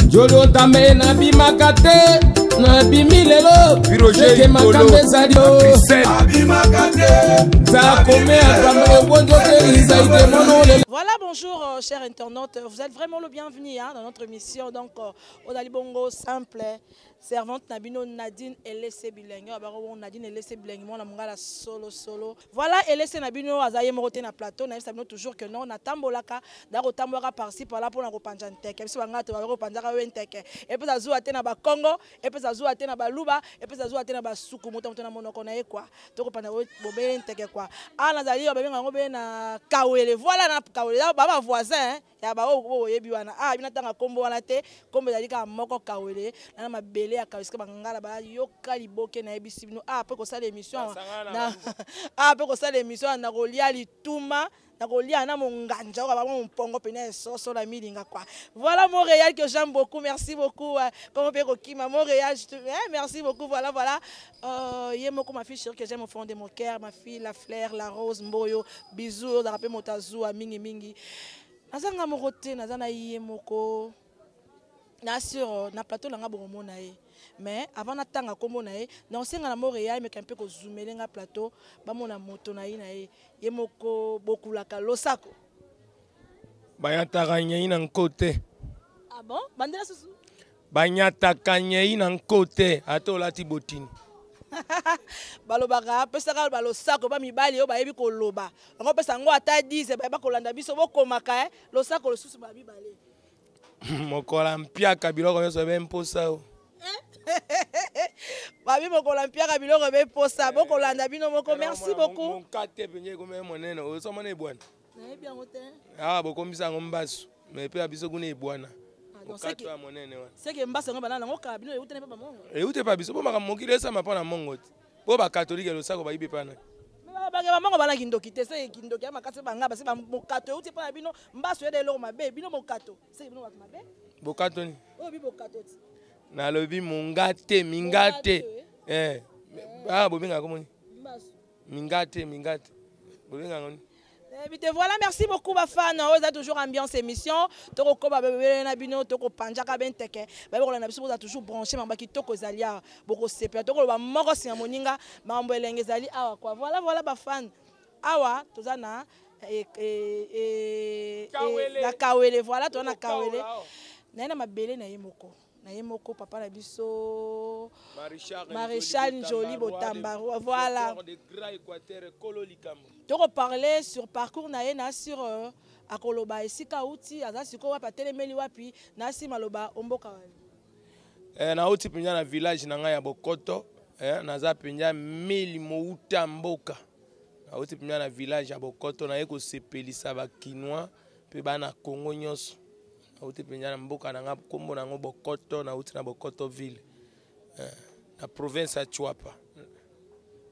Jolio Tambe nabimaka te nabimi lelo seke makambo ezali Voilà, bonjour euh, chers internautes, vous êtes vraiment le bienvenu hein, dans notre émission. Donc, euh, Odali Bongo, simple, servante Nabino Nadine Elese Bilenge, ah, Nadine Elese Bilenge, moi, la solo solo. Voilà, Elese Nabino, azaye morote na plateau, na yebisa bino toujours que non, na tambolaka, da ko tambolaka par-ci par-là pour na ko panza nteke. Biso banga to ba ko panzaka we nteke. Et puis azua te na ba Congo, et puis azua te na ba Luba, et puis azua te na ba Suku, moto moto na monoko na ye quoi. To ko panza bobele nteke quoi. Ah nazali ba benga ngo be na Kawele. Voilà na Kawele, ba ba voisin hein. Ya ba oyo boyebi wana. Ah bina tanga kombo wana te, kombo ezali kaka moko Kawele, na mabele ya Kawele sika bangala ba yoka liboke na yebisi bino. Ah après kosala émission na ah après kosala émission na kolia lituma na kolia na monganja oyo bango mpongo pena esoso na milinga quoi. Voilà Montréal que j'aime beaucoup, merci beaucoup. Comment pe kokima Montréal, je te... hein, merci beaucoup. Voilà voilà. Euh ye moko ma fille chérie que j'aime au fond de mon cœur, ma fille la fleur, la rose mboyo, bisous, na pe motazu mingi mingi. Naza nga moko te, naza na ye moko. Na sur na plateau na nga bokomona ye. Mais avant natanga kombo na ye, na osenga na Montréal mais mpe kozumele nga plateau, bamona moto na ye na ye. Ye moko bokulaka losako. Bayataka nyei na nko te. Ah bon? Bandela susu? Banyataka nyei na nko te ata olati botini. Balobaka pesaka balosako ba mibali oyo bayebi koloba. Bango pesa yango ata 10 bayeba kolanda biso bokomaka eh losako lisusu ba mibale. Mokola mpiaka biloko nyonso ebe mposa o. Babi mokola mpiaka biloko ebe mposa bokolanda bino moko merci beaucoup. Monkate penye ekomi monene osomona ebwana. Nayebi yango te. Ah bokomisa yango mbasu mais pe ya biso kuna ebwana. Mokato ya monene wana. Seke mbasu yango banana yango kala bino euta na pa mongo. Euta pa biso bo makambo mokili esama pa na mongo te. Po ba catholique losako bayibi pa na. Bake ba mongo bana kindoki te seke kindoki ya makasi banga basi ba mokato euti pa na bino mbasu ya eloko mabe bino mokato seke bino bato mabe. Bokato ni. Oyo bi bokato ti. Nalobi monga te minga te. Eh. Ah bobenga komoni. Mbasu. Mingate, mingate. Bobenga ngoni. Eh bien, voilà, merci beaucoup bafana. Oyo eza toujours ambiance émission. Toko koba bebele na bino, toko panjaka benteke. Ba boko na biso boza toujours branché mamba kitoko ezali awa. Boko sepela toko loba moko singa moninga, mambo elenge ezali awa quoi. Voilà, voilà bafan. Awa toza na eh, eh, eh, Kawele. na Kawele, voilà, toza na Kawele. Na na mabele na ye moko. Na ye moko papa na biso Maréchal Njoli Botamba, voilà. Toko parler sur parcours na ye na sur euh, akoloba esika uti aza sikoyo wapi atelemeli wapi na si maloba omboka wali. Eh, nauti mpenza na village na ngai ya Bokoto eh, naza mpenza meli mouta mboka nauti mpenza na village ya Bokoto naye kosepelisa ba Kinois mpe bana Congo nyonso. Nauti mpenza na mboka na ngai nkombo na yango Bokoto, nauti na Bokoto ville eh, na province ya Tshuapa.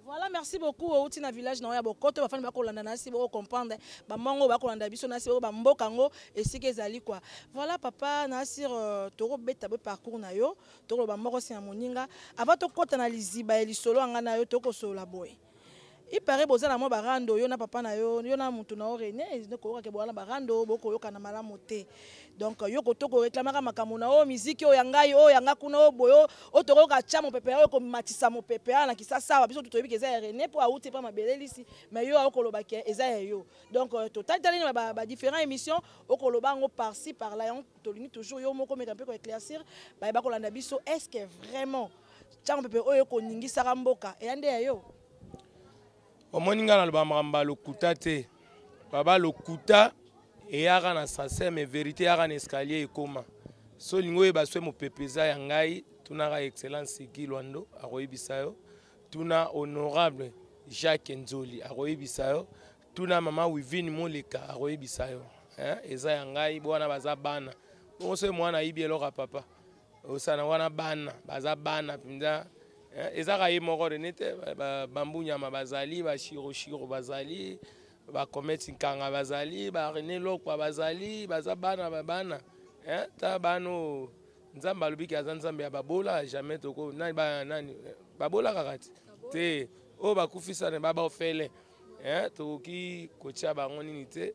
Voilà, merci beaucoup. Outi na village na ya Bokoto, bafani bakolanda na si boko comprendre. Ba mongo bakolanda biso na si ba mboka ngo esika ezali quoi. Voilà papa na sir euh, toko beta bo parcours na yo, toko ba moko si na moninga. Avant to kota na liziba ya lisolo anga na yo toko solola boye. Il paraît boza na mwa barando yo na papa na yo, yo na mutu na yo René, koyoka ke boza na barando, bokoyoka na malamu te. Donc yo kotoko réclamaka makambo na yo, musique oyo ya ngai, oyo ya nga kuna, oyo boyo, oyo tokoyoka tya mopepe oyo komatisa mopepe awa na Kisasa awa, biso toyebi ke eza ya René po awuti epa mabele lisi, mais yo okoloba ke eza ya yo. Donc totali na ba différents émissions, okoloba yango par-ci par-là, yango tolingi toujours yo moko meka mpe ko éclaircir, bayeba kolanda biso, est-ce que vraiment tya mopepe oyo ekoningisaka mboka eya nde ya yo? Omoni nga naloba makambo ya lokuta te. Baba lokuta eyaka na sasem, mais vérité eyaka na escalier ekoma. So olingi oyeba soki mopepe eza ya ngai, tunaka excellence Guy Lwando akoyebisa yo, tuna honorable Jacques Nzoli akoyebisa yo, tuna mama Wivine Moleka akoyebisa yo. Hein, eza ya ngai, bo wana baza bana. Bongo soki mwana ayibi eloko ya papa, osana wana bana, baza bana mpenza. Ezaka ye moko René te, bambu nyama bazali, ba Shiro bazali, ba Comete Nkanga bazali, ba René Lokwa bazali, baza bana ba bana. Ta bano Nzambe alobi ke aza Nzambe ya babola, jamais toko nani ba nani babola kaka te. Te oyo bakufisa ne ba ofele. Tokoki kotia bango nini te,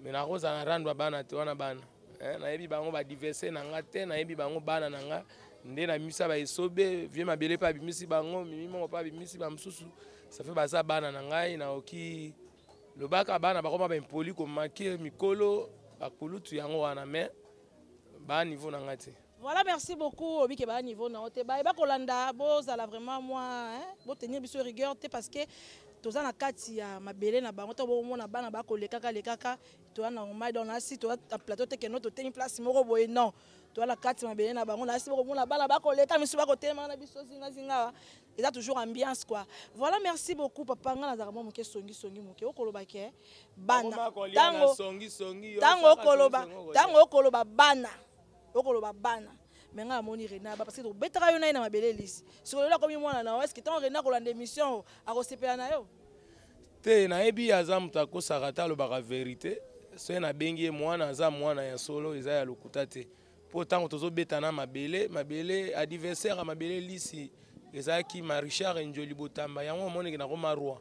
mais nakozala na rando ya bana te wana bana. Eh, nayebi bango badivese na nga te, nayebi bango bana na nga nde nabimisa baesobe vie mabele mpe abimisi bango mimi moko mpe abimisi bamosusu ça fait baza bana na ngai naoki lobaka bana bakoma baimpoli komake mikolo bakulutu yango wana mais ba niveau na ngai te. Voilà, merci beaucoup. Obike ba niveau na ote. Ba ba kolanda bozala vraiment moi hein, bo tenir biso rigueur te parce que toza na kati ya mabele na bango to bomona bana ba kolekaka lekaka toza normal donc nasi toza na plateau te keno totemi place moko boye non toza na kati mabele na bango nasi bokomona bana bakoleka misu bakotelema na biso zingazinga eza toujours ambiance quoi. Voilà, merci beaucoup papa. Nga nazalaka mwa moke songi songi moke okoloba ke bana tango tango okoloba tango okoloba bana okoloba bana mais nga amoni Rena ba parce que tobetaka yo na ye na mabele elisi sikoyo lelo akomi mwana na yo est-ce que ntango Rena akolanda émission akosepela na yo te? Nayebi aza moto akosaka te, alobaka verité. Soki nabengi ye mwana, aza mwana ya solo, eza ya lokuta te. Mpo ntango tozobeta na mabele, mabele adversaire ya mabele lisi ezalaki ma Richard Njoli Botamba. Yango omoneke nakoma roi,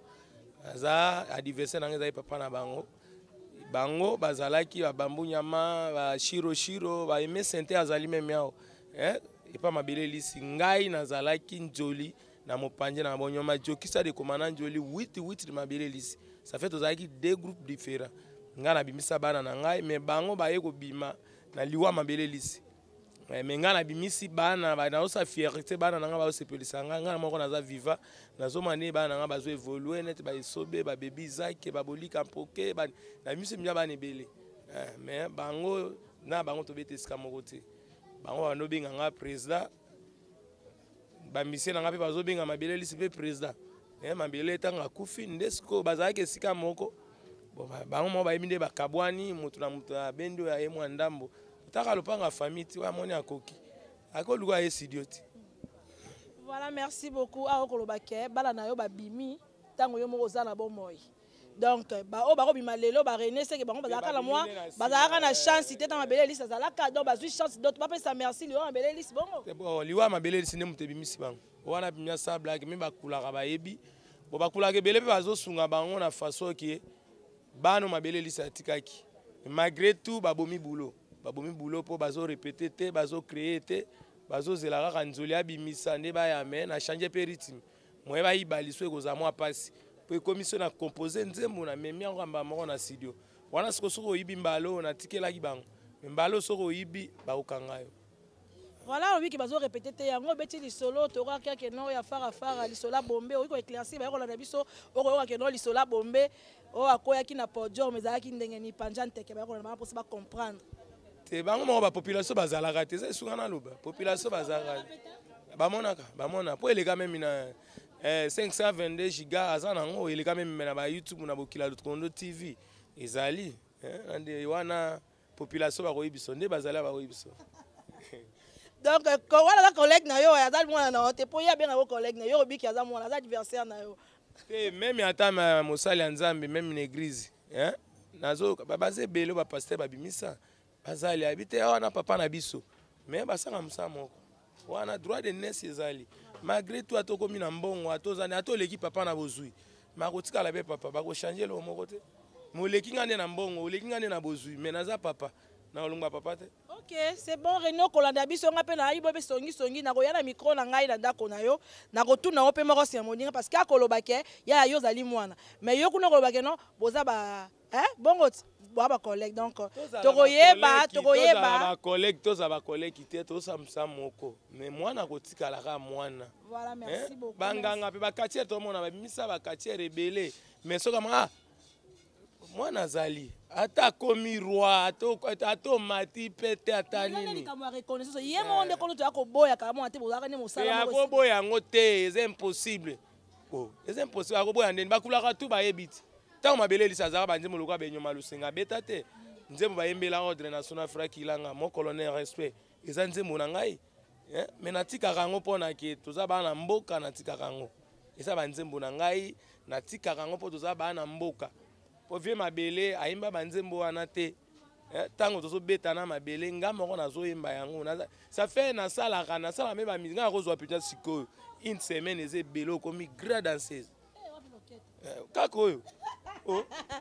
aza adversaire nanga, ezali papa na bango. Bango bazalaki babambu nyama bashiroshiro baeme sente azali meme awa eh? Epa mabele lisi ngai nazalaki njoli na mopanzi na bonyoma jokisa de komana njoli 8 8 mabele lisi. Ça fait tozalaki deux groupes différents. Ngai nabimisa bana na ngai, mais bango baye kobima na liwa mabele lisi. Mais ngai nabimisi bana, nazosa fierté bana na ngai bazosepelisa ngai. Ngai moko naza viva, nazomona ndenge bana na ngai bazo évolue neti baesobe babebi zake babolika mpoke. Nabimisi mpenza bana ebele, mais bango na bango tobeta esika moko te. Bango bando benga nga président, bamisie na ngai mpe bazobenga mabele lisi mpe président. Mabele ntango akufi nde sikoyo bazalaki esika moko. Bango moko bayebi nde bakabwani, moto na moto abendi oyo aye mwa ndambo otaka lopango ya famille ti oyo amoni akoki akoluka ye studio ti. Voilà, merci beaucoup. Awa okoloba ke bana na yo babimi ntango yo moko oza na bomoi, donc baoyo bakobima lelo barene seke bango bazalaka na mwa bazalaka na chance te ntango mabele elisi azalaka, donc bazwi chance, donc bapesa merci liwa mabele elisi bongo. Liwa mabele elisi nde moto ebimisi bango wana bimia sa blague me bakulaka bayebi bo bakulaka ebele mpe bazosunga bango na façon ke bano mabele elisi atikaki. Malgré tout babomi boulot, babomi boulot mpo bazorépéter te, bazocréer te, bazozela kaka nzoli abimisa nde baya. Me na change mpe rythme moye bayiba liso ekozala mwa mpasi mpo ekomi so na compose nzembo na memi yango kamba moko na studio wana. Siko soki oyibi mbala oyo natikelaki bango, me mbala oyo soki oyibi bakokanga yo. Voilà, olobi ke bazorépéter te, yango obeti lisolo tokaka ke no ya farafara lisolo ya bombe. Okoki koéclaircir baye kolanda biso, okoyoka ke no lisolo ya bombe oyo akoyaki na podium ezalaki ndenge ni panja nteke, baye kolanda bango mposa bacomprendre. Te, bango moko bapopulation bazalaka te, eza esunga naloba population bazalaka bamonaka bamona mpo eleka meme na 522 giga aza nango, eleka meme na bayoutube na Bokila Lutondo TV ezali nde wana population bakoyi biso nde bazali bakoyi biso. Donc wana aza collègue na yo, aza mwana na yo te, mpo ye abengaka collègue na yo, obiki aza mwana, aza adversaire na yo. Te, meme ata mosali ya Nzambe, meme na église nazo baza ebele, bapasteur babimisa bazali ayebi te wana papa na biso, mais basala mosala moko wana, droit de naissance ezali. Malgré tout, ata okomi na mbongo, ata ozani, ata oleki papa na bozwi, mais akotikala mpe papa, bakochange eloko moko te. Mais oleki nga nde na mbongo, oleki nga nde na bozwi, mais naza papa na olongwa papa te. Ok, c'est bon. Reno kolanda biso, nga mpe nayebi boye mpe songisongi nakoya na micro na ngai na ndako na yo, nakotuna yo mpe moko nsima moninga, parce que akoloba ke ya yo ozali mwana, mais yo kuna okoloba ke non, boza ba hein, bongo boa bacollègue, donc tokoyeba tokoyeba. Bacollègue, tozala bacollègue te, tosamisa moko, mais mwana akotikalaka mwana. Voilà, merci beaucoup. Banganga mpe bacatcheur, tomona babimisa bacatcheur ebele, mais soki ah mwana azali ata akomi roi, ata omati mpe te, ata nini. Likambo ya reconnaissance ye moko nde kono toya koboyaka mwana te, bozalaka nde mosala. Akoboya yango te, eza impossible, eza impossible. Akoboya ndeni? Bakulaka tu bayebi ti ntango mabele elisi azalaka banzembo lokola benyoma lusenga abeta te nzembo bayembela ordre national Fraki Ilanga mon colonel respect, eza nzembo na ngai, mais natikaka yango mpo na ke toza bana mboka. Natikaka yango, eza banzembo na ngai, natikaka yango mpo toza bana mboka, mpo vie mabele ayemba banzembo wana te. Ntango tozobeta na mabele, nga moko nazoyemba yango. Ça fait nasalaka nasalaka me bamisi nga nakozwa mpenza sikoyo une semaine eza ebele, okomi grand danseuse kaka oyo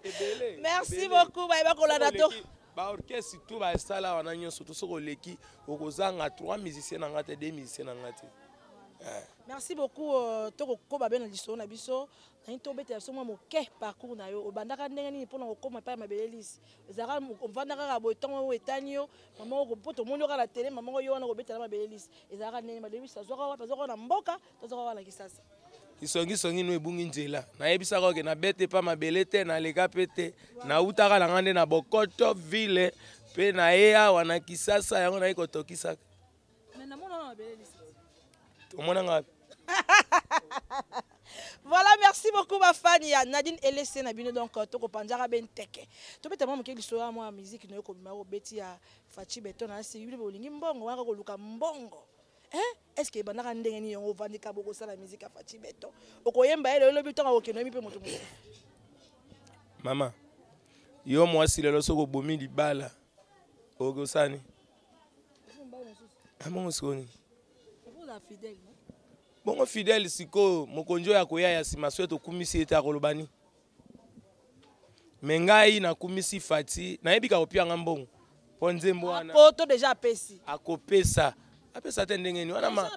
ebele. Merci beaucoup, bayeba kolanda to. Baorchestre tout basala wana nyonso to soki oleki, okozanga 3 musicien na nga te, 2 musicien na nga te. Merci beaucoup. Tokokoba be na lisolo na biso. Nayi tobetela biso mwa moke parcours na yo. Obandaka ndenge nini mpona kokóma epai ya Mabele Lisi? Ezalaka ovanda kaka boye, ntongo oyo etani yo, mama oko mpo tomoni yo kaka na tele, mama oyo wana kobetela Mabele Lisi, ezalaka ndenge Mabele Lisi azwaka wapi? Azwaka na mboka to azwaka wana Kisasa? Kisongisongi no ebungi nzela. Nayebisaka oke nabete epa mabele te, naleka mpe te. Nautaka na nga nde na Bokoto ville, mpe naye awa na Kisasa, yango naye kotokisaka. Mais namona wana Mabele Lisi. Omonanga wapi? Voilà, merci beaucoup bafani ya Nadine Elese na bino. Donc tokopanzaka be nteke, tobeta mwa moke lisolo ya mwa musique na yo kobima, obeti ya Fatshi Béton na asi. Bino bolingi mbongo wana, koluka mbongo, hein? Est ce que ebandaka ndenge nini yango? Ovandika bokosala musique ya Fatshi Béton, okoyemba ye lelo, lobi ntango akokende, oyebi mpe moto mosusu. Mama, yo mwasi, lelo soki obomi libala, okosani amongo sikoyo nini? Oza fidèle, non? Bongo fidèle sikoyo, mokonzi oyo akoya ya nsima, soki tokumisi ye te, akoloba nini? Me ngai nakumisi Fatshi, nayebi ka kopianga mbongo mpo nzembo wana. Poto déjà apesi. Akopesa, apesa te ndenge nini wana? Ma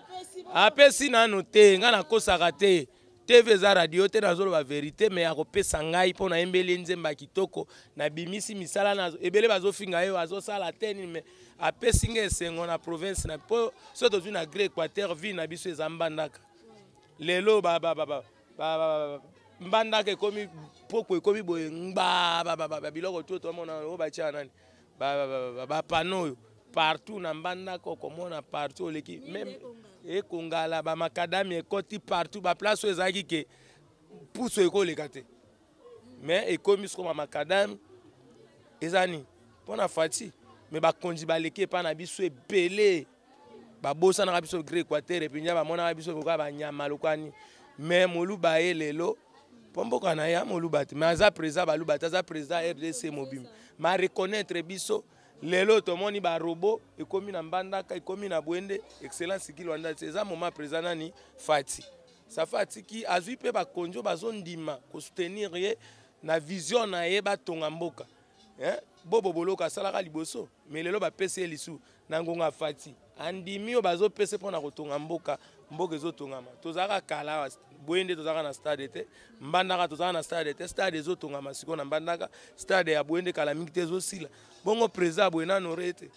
apesi nanu te. Ngai nakosaka te, TV eza radio te, nazoloba vérité. Me akopesa ngai mpo nayembeli ye nzembo ya kitoko, nabimisi misala na ebele. Bazofinga ye, azosala te nini, me apesi ngai esengo na province na mpo so tozwi na Grand Équateur, ville na biso eza Mbandaka. Lelo ba, ba, ba, ba, ba, ba, Mbandaka ekomi poko, ekomi boye ngba, biloko to tomona oyo batia nani, bapano oyo partout na Mbandaka, okomona partout oleki même ekongala, bamakadami ekoti partout, baplace oyo ezalaki ke puso ekoleka te, mais ekomi siko bamakadami. Eza nini? Mpo na Fatshi. Me bakonzi baleki epai na biso ebele, babosanaka biso Grand Équateur, epenza bamonaka biso lokola banyama lokwani. Me moluba ye lelo mpo mboka na ye moluba te, me aza président baluba te, aza président RDC mobimba. Ma reconnaître biso lelo, tomoni barobo ekomi na Mbandaka, ekomi na Bwende. Excellence Guy Loando, eza moment président nani, Fatshi. Safa atiki, azwi mpe bakonzi oyo bazondima kosoutenir ye na vision na ye, batonga mboka. Bobo Boloko asalaka liboso, me lelo bapesi ye lisu na ngonga. Fatshi andimi oyo bazopesa mpona kotonga mboka. Mboka ezotongama. Tozalaka kala boye nde tozalaka na stade te. Mbandaka tozalaka na stade te. Stade ezotongama sikoyo na Mbandaka, stade ya boye nde kala mingi te ezosila. Bongo président boye nano re te,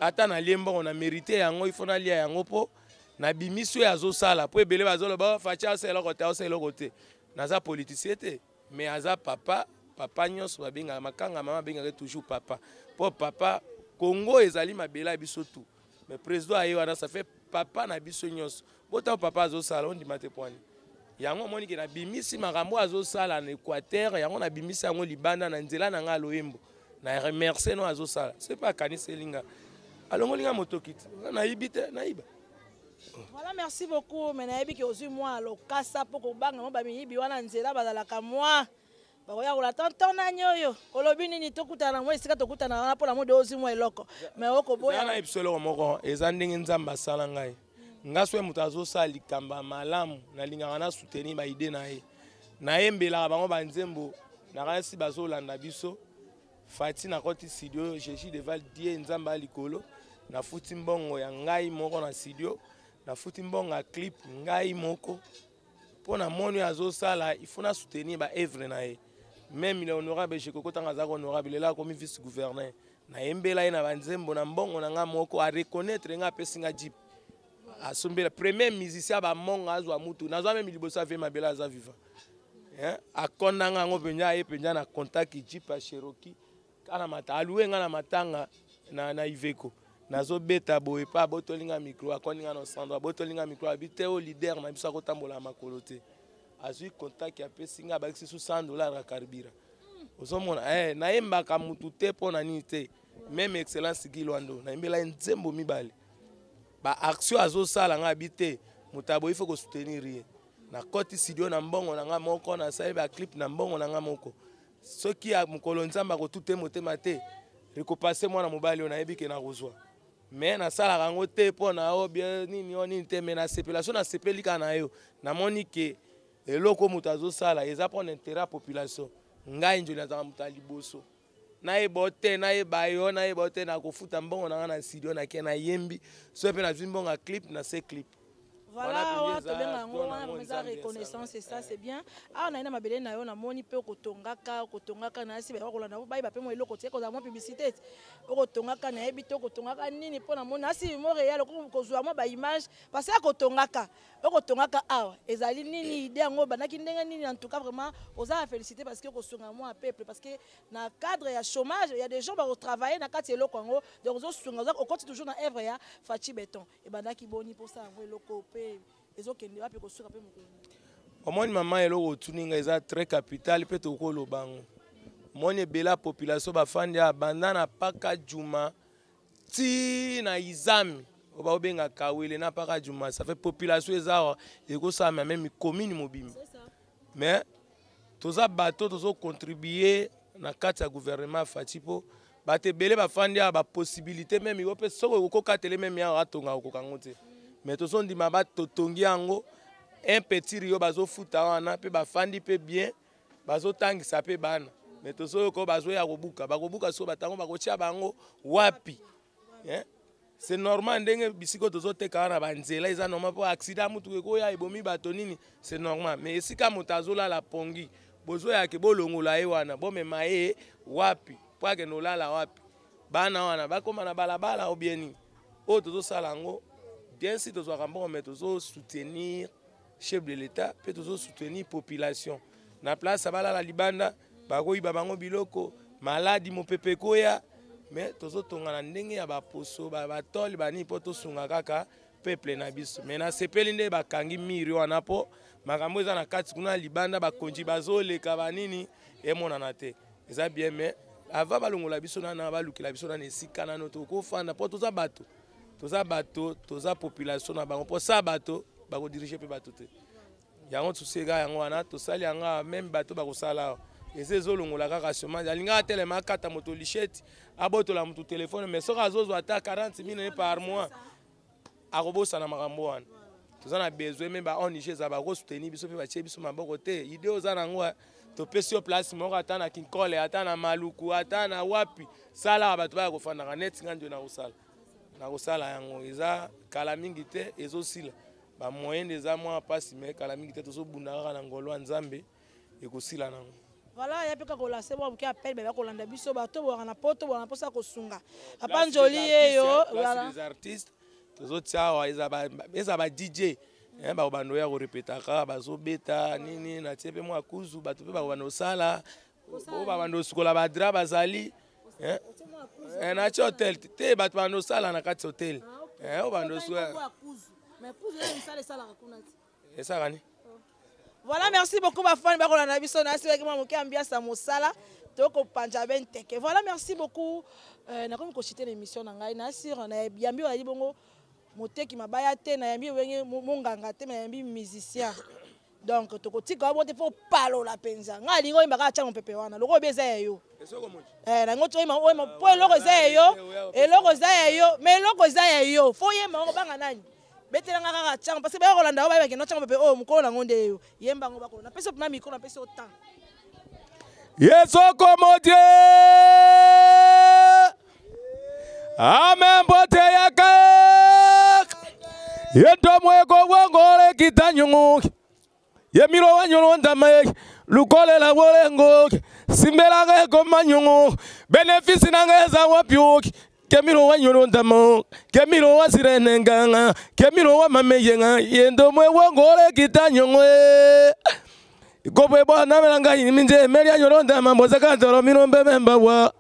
ata nalie mbongo na mérite yango, ifo nalia yango mpo nabimisi oyo azosala. Mpo ebele bazoloba Fatshi asala eloko te, asala eloko te. Naza politicien te, mais aza papa. Papa nyonso babengaka makanga, mama abengaka toujours papa, mpo papa Congo ezali mabele ya biso tu. Mais président aye wana, ça fait papa na biso nyonso. Botao papa azosala, ondima te pwani yango. Omoni ke nabimisi makambo azosala na Équateur, yango nabimisi yango libanda na nzela na ngai loyembo na remercie no azosala. Soki mpe akaniseli nga, alongoli nga motoki te, nayibi te, nayiba. Voilà, merci beaucoup. Mais nayebi ke ozwi mwa lokasa mpo kobanga mo bamiyibi wana nzela bazalaka mwa bakoya kola tonton nani oyo olobi nini. Tokutana na mwa esika tokutana wana mpona mode ozwi mwa eloko, mais okoboya. Na biso eloko moko eza ndenge Nzambe asala ngai. Nga soki moto azosala likambo ya malamu, nalingaka na soutenir baidées na ye, nayembelaka bango banzembo. Nakasi bazolanda biso. Fatshi, nakoti studio, Jésus devant Dieu, Nzambe ya likolo, nafuti mbongo ya ngai moko na studio, nafuti mbongo ya clip ngai moko, mpo na moni oyo azosala, il faut na soutenir baœuvre na ye. Même le honorable Jekoko, ntango azalaka honorable, lelo akomi vice gouverneur, nayembela ye na banzembo na mbongo na ngai moko. Areconnaître ngai, apesi nga jeep, asombela premier musicien bamonga azwa mutu. Nazwa meme liboso ave Mabele aza vivant, akondanga yango mpenza, aye mpenza na contact jeep ya Cherokee kana mata alouer nga na matanga na Iveco. Nazobeta boye pa abotoli nga micro, akondi nga na centre, abotoli nga micro, abi te o leader na biso akotambola ya makolo te. Azwi contact, apesi nga, abakisi su 100 $ ya carburant. Ozomona, nayembaka mutu te mpo na nini te. Même excellence Guy Loando, nayembela ye nzembo mibale. Baaction azosala nga, abi te moto aboyi, faut kosoutenir ye. Nakoti studio na mbongo na nga moko, nasali baclip na mbongo na nga moko. Soki ya mokolo Nzambe akotuta motema te, rekopase mwana mobali oyo, nayebi ke nakozwa. Me nasalaka yango te mpo na o bien nini o nini te, me nasepela. So nasepeli kaka na yo, namoni ke eloko moto azosala eza mpo na intérêt ya population. Ngai njoli nazalaka moto ya liboso. Nayeba yo te, nayeba yo, nayeba yo te, nakofuta mbongo na nga na studio, nake nayembi. Soki mpe nazwi mbongo ya clip, na se clip. Voilà, wana tobenga yango wana vraiment eza reconnaissance et ça c'est bien. Awa naye na mabele na yo, namoni mpe okotongaka, okotongaka na yasi bayaka kolanda bayeba mpe mwa eloko te, kozala mwa publicité te. Okotongaka, nayebi te okotongaka nini mpo namoni nasi Montréal okozwa mwa ba image parce que akotongaka, okotongaka awa ezali nini idée yango obandaki ndenge nini? En tout cas vraiment oza à féliciter parce que okosunga mwa peuple, parce que na cadre ya chômage il y a des gens ba travailler na kati eloko yango, donc ozosunga, okoti toujours na œuvre ya Fatshi Béton. Ebandaki boni mposa yango, eloko mpe ezokende wapi, kosuka mpe mokolo? Omoni mama, eloko otuni ngai eza très capital mpe tokoloba yango. Omoni ebele ya population bafandi awa, banda na Paka Juma ti na Izami oyo baobenga Kawele na Paka Juma, ça fait population eza awa ekosalama même commune mobimba. Mais toza bato tozocontribue na kati ya gouvernement Fatshi, mpo bato ebele bafandi awa, bapossibilité même yo mpe soki okokatele même awa atonga okoka yango te. Mais tozondima batotongi yango, un petit rio bazofuta wana mpe bafandi mpe bien, bazotangisa mpe bana. Mais tozoyoka oyo bazoya kobuka, bakobuka soki batango bakotia bango wapi? C'est normal ndenge bisika oyo tozoteka wana banzela eza normal, mpo accident mutuka ekoya ebomi bato nini, c'est normal. Mais esika moto azolala pongi, bozoyake bolongola ye wana, bomema ye wapi mpo akende olala wapi? Bana wana bakóma na balabala obie nini? Oyo tozosala yango bien, si tozwaka mbongo, mais tozosoutenir chef de l'État mpe tozosoutenir population na place balala libanda, bakoyiba bango biloko, maladi, mopepe ekoya. Mais tozotonga na ndenge ya baposo, batole, banini, mpo tosunga kaka peuple na biso. Mais nasepeli nde bakangi mur wana, mpo makambo eza na kati kuna libanda, bakonzi bazoleka, banini, emonana te, eza bien. Mais avant balongola biso nana, balukela biso nana esika nano tokofanda, mpo toza bato, toza bato, toza population na bango, mpo sa bato bakodirige mpe bato te. Yango toseka yango wana, tosali yango même bato bakosala awa, eza ezolongola kaka chômage. Alingaka atelema, akata moto lichette, abotola moto telefone, mais soki azozwa ata 40 000 par mois, akobosana makambo wana. Toza na besoin même ba ONG eza bakosoutenir biso mpe batie biso maboko te. Idée oza nango, topesi yo place moko, ata na Kinkole, ata na Maluku, ata na wapi, salaka bato baya kofandaka neti nga ndio nakosala, nakosala yango. Eza kala mingi te, ezosila. Bamoyen eza mwa mpasi, mais kala mingi te, tozobunda kaka na ngolo ya Nzambe, ekosila nango. Voilà, ya mpe kaka kolase mwa moke appel baya kolanda biso, bato bwaka na poto, bwaka na mposa kosunga papa Njoli ye yo. Voilà, des artistes tozotia awa, eza ba DJ bakobanda oya korepetaka, bazobeta nini, natie mpe mwa kuzu, bato mpe bakobanda osala oyo, babanda osukola badra, bazali natie hotel te, bato banda osala na kati hotel oyo banda osukola esalaka nini. Voilà, merci beaucoup bafani bakolanda biso na asiwaki mwa moke ambiance ya mosala, tokopanza be nteke. Voilà, merci beaucoup. Nakomi kochite na émission na ngai na sir, na yambi oyo bongo moteki mabaya te, nayambi wenge monganga te, nayambi musicien. Donc tokotika wa bote mpo palola mpenza. Ngai alingi oyemba kaka tiango mpepe wana, loko oyebi eza ya yo. Nango toyemba oyemba mpo eloko eza ya yo, eloko eza ya yo, mais eloko eza ya yo, fo oyemba yango. Banga nani betelanga kaka tiango, parce que baya kolanda oyo bayebake no tiango mpepe oyo mokolo nango nde yo yemba yango. Bakolo napesi yo mpena mikro, napesi yo temps. Yesokomodie amembote yaka yetomweko wongole kitanyungu yemilo wanyolo ndama lukolela wolengo simbelanga ekomanyungu benefisi nanga eza wapyuki kemilo wanyolo ndama kemilo wasirenenganga kemilo wamameyenga yendomwe wongole kitanyungu ikobwe bwana melanga yiminje melia nyolo ndama mbozakatolo milombe membawa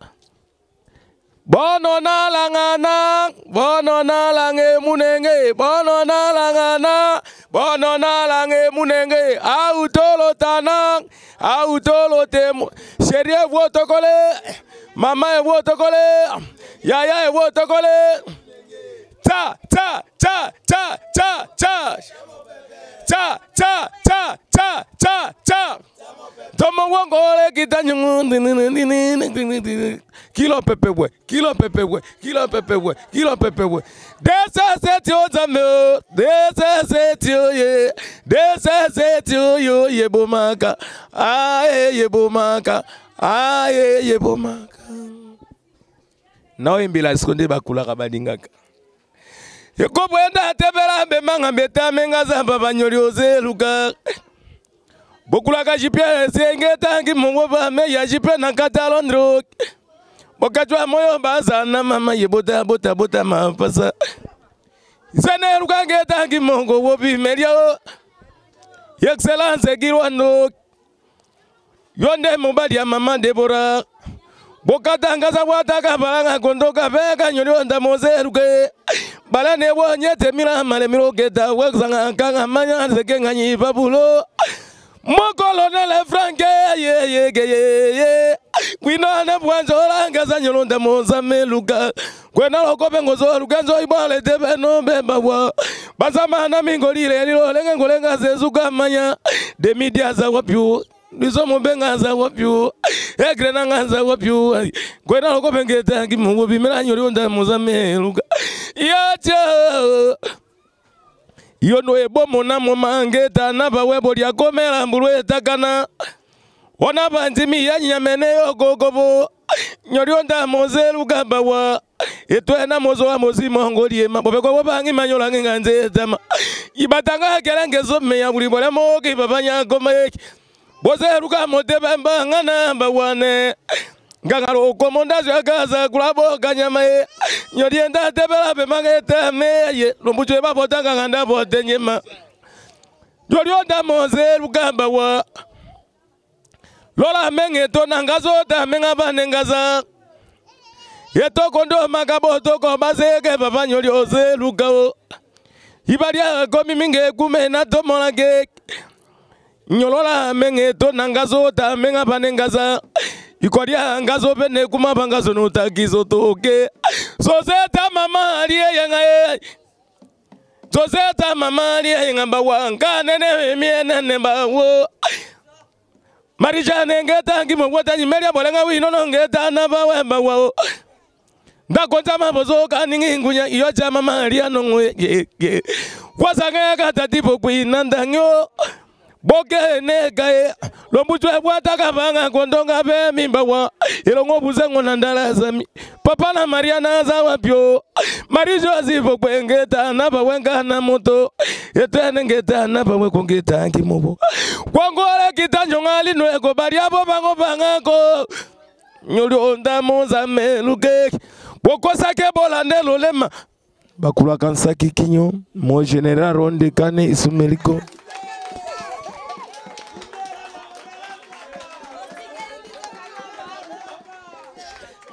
bono nalangana bono nalange munenge bono nalangana bono nalange munenge autolotana autolote chérie evotokole mama evotokole yaya evotokole ta ta ta ta ta ta ta ta ta ta ta ta tomo wongole kitanyungu kilo pepe we kilo pepe we kilo pepe we kilo pepe we desese o zame o desese o ye desese o yo ye bomaka ae ye bomaka. Aye yebomaka. Naoyembela siko nde bakulaka balingaka. Ekobo enda tebela mbemanga mbeta menga zamba banyoli ozeluka. Bokulaka GPS enge tangi mongo ba me ya jipe na kata Londres. Bokatwa moyo bazana mama yebota bota bota mapasa. Zene lukange tangi mongo wobi merio. Excellence Girwando. Yo nde mobali ya mama Deborah. Bokatanga za bwataka balanga kondoka beka nyoli onda mozeruke. Balane wonyete mila male miloketa wexanga kanga manya zeke nganyi babulo. Mokolonele Franke ye ye ye ye. Kwina ne bwanzola ngaza nyolonda mozameluka. Kwena lokobe ngozo lukenzo ibale tebe no beba wa. Bazama na mingolile lilo lenga ngolenga zezuka manya. Demidia za wapyu. Nizo mubenga za wapyu. Egre nanga za wapyu. Kwena lokobe ngeta ngimungu bimela nyolonda mozameluka. Yacha. Yono ebomo na mangeta na bawebo lya komela mbulwe takana. Ona banzimi ya nyamene yogogobo. Nyolionda mozelu gabawa. Etwena mozo wa mozimo ngolie mabobeko bobangi manyola nganze tama. Ibatanga kelange zome ya buli bole moki babanya goma yeki. Bozeru ka moteba mbangana bawane. Ngangaro komonda zakaza kulabo kanyama ye. Nyolienda tebela be mangeta meye. Lombujo ba botanga nganda botenyema. Nyolionda mozelu gabawa. Lola menge to nangazo ta menga banengaza. Yeto kondo makabo to ko bazeke baba nyoli ozeluka. Ibaria komi minge kume na tomola ke. Nyolola menge to nangazo ta menga banengaza. Ikoria ngazo bene kuma bangazo no takizo toke. Soseta mama aliye yanga ye. Soseta mama aliye yanga bawa nene miene ne bawo. Marijane ngeta ngimo wata nyimelia bolenga wino no ngeta na bawe bawo. Ndakonza mabozo kaningi ngunya iyo chama maria no ngwe ye. Kwasa ngeka tatipo kuinanda nyo. Boke ne gae lombuchwe bwata kabanga kondonga be mimba wa ilongo buzengo na ndala zami. Papa na Maria na za wapyo. Marijo azipo kwengeta na bawenga na moto. Etene ngeta na bawe kongeta ngimobo. Kwangole kitanjo ngali nweko bariabo bango bangako. Nyolionda moza meluke. Bokosa ke bola ndelo lema. Bakula kansa kikinyo mo general ronde kane isumeliko.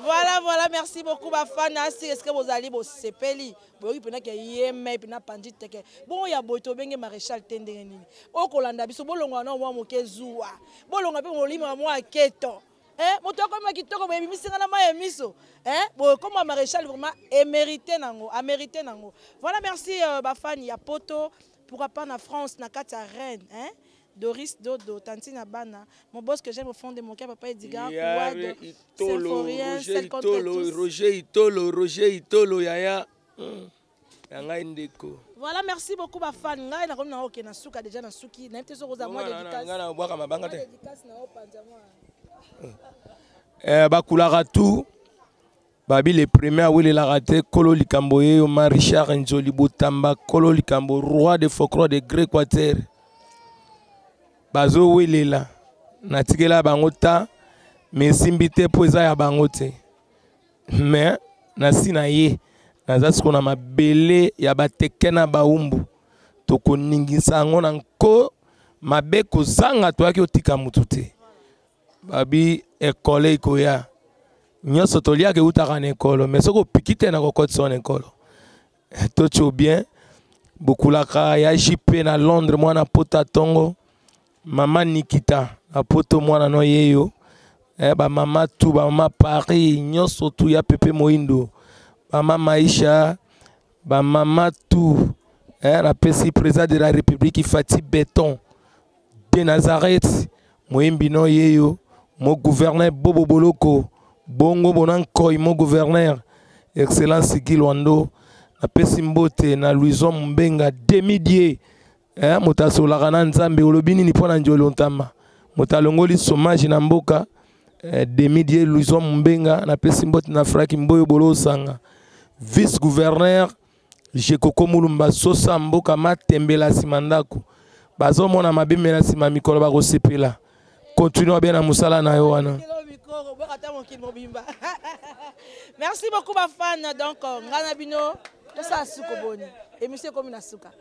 Voilà, voilà, merci beaucoup Bafana. Si est-ce que vous allez vous sepeli, vous avez que yeme pena pandi teke. Bon ya boto benge maréchal tendenge nini. Okolanda biso bolonga na mwa moke zuwa. Bolonga pe molima mwa keto. Eh, moto akoma kitoko boyebi misinga na maye miso. Eh, bon comme maréchal vraiment émérité nango, amérité nango. Voilà, merci Bafani ya poto, pourquoi pas na France na kati ya Rennes, hein? Doris Dodo, Tantine Abana, mon boss que j'aime au fond de mon cœur, papa Edgar, Kouad, Symphorien, celle contre tous. Roger Itolo, Roger Itolo, Yaya. Yanga Ndeko. Voilà, merci beaucoup, ma fan. Ngai na komna ok na suka déjà na suki, na mteso rosa moi dédicace. Nga na bwaka mabanga te. Dédicace na opanza moi. Eh bakulara tout. Babi les premiers à wele la raté, Kolo Likambo ye, Omar Richard Nzoli Botamba, Kolo Likambo, roi de folklore de Gré-Équateur. Bazo welela natikela bango ta mais simbi te po eza ya bango te mais nasi na ye naza siko na mabele ya bateke na baumbu tokoningisa yango na nko mabe kozanga toyaki otika mutu te babi ekole ikoya nyonso toliaka eutaka na ekolo mais soki opiki te na kokotisa na ekolo totio bien bokulaka ya JP na Londres mwana pota tongo Mama Nikita, apoto mwana no yeyo. Eh, ba mama tout, ba mama Paris, nyonso tout ya Pepe Moindo. Mama Maisha, ba mama tout. Eh, la PC président de la République Fatih Béton de Nazareth, Moimbi no yeyo, mo gouverneur Bobo Boloko, Bongo Bonankoy, mo gouverneur Excellence Guy Loando, la PC Mbote na Louison Mbenga demi-dieu. Eh, moto asolaka na Nzambe, olobi nini mpo na Njolo Ntamba? Moto alongoli chômage na mboka. Demi die Louison Mbenga, napesi mbote na Fraki Mboyo Bolo Osanga, vice gouverneur Jekoko Mulumba Sosa mboka matembela nsima ndako, bazomona mabe me na nsima mikolo bakosepela. Continue bien na mosala na yo wana. Merci beaucoup bafan. Donc ngai na bino tosala suko boni, émission ekomi na suka.